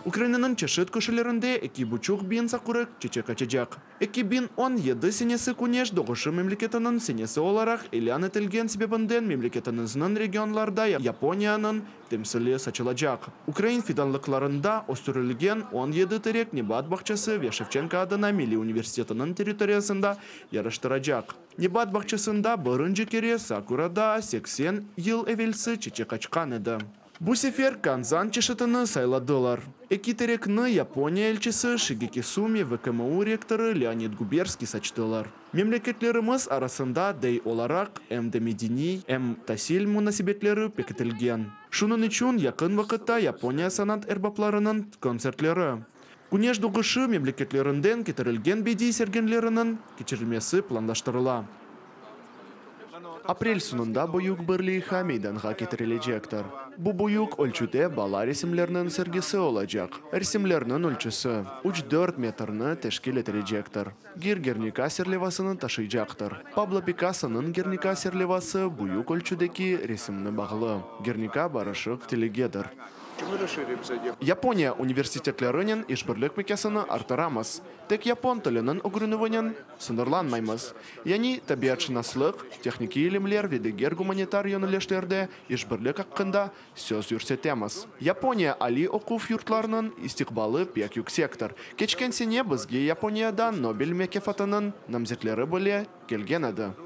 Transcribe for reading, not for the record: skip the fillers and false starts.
Ukrainanıñ çeşit köşelerinde 2500 sakura çeçek açacaq. 2017 senesi Küneş doğuşı memleketiniñ senesi olaraq ilân etilgen sebebinden memleketimizniñ regionlarda Yaponiyanıñ temsili saçılacaq. Ukrain fidanlıqlarında östürilgen 17 terek nebat bağçası ve Şevçenko adına milliy universitetiniñ territoriyasında yaraştıracaq. Nebat bağçasında birinci kere sakura daa 80 yıl evelsi çeçek açqan edi. Bu sefer Kanzan çeşitini sayladılar. Eki terekni Yaponiya elçisi Şigeki Sumi ve KMU rektorı Leonid Guberskiy saçtılar. Memleketlerimiz arasında dey olaraq em de medeniy, em tasil munasebetleri pekitilgen. Şunıñ içün yaqın vaqıtta Yaponiya sanat erbaplarınıñ kontsertleri, Küneş doğuşı memleketlerinden ketirilgen bediy sergileriniñ keçirilmesi planlaştırıla. Aprel soñunda büyük bir leyha meydanğa ketirilecektir. Bu büyük ölçüde bala resimleriniñ sergisi olacaq. Resimlerniñ ölçüsi, üç-dört metrni teşkil etilecektir. Gir Gernika serlevasını taşıycaqtır. Pablo Pikassonıñ Gernika serlevası büyük ölçüdeki resimni bağlı. Gernika barışıq tilegidir. Yaponiya universitetlerinen işbirlik miqyasını arttıramız. Tek yapon tiliniñ ögrenüvinen sıñırlanmaymız. Yani tabiatşınaslıq, tehnikiy ilimler ve diger gumanitar yönelişlerde işbirlik aqqında söz yürsetemiz. Yaponiya aliy oquv yurtlarınıñ istiqbalı pek yüksektir. Keçken sene bizge Yaponiyadan Nobel mekâfatınıñ namzetleri bile kelgen edi.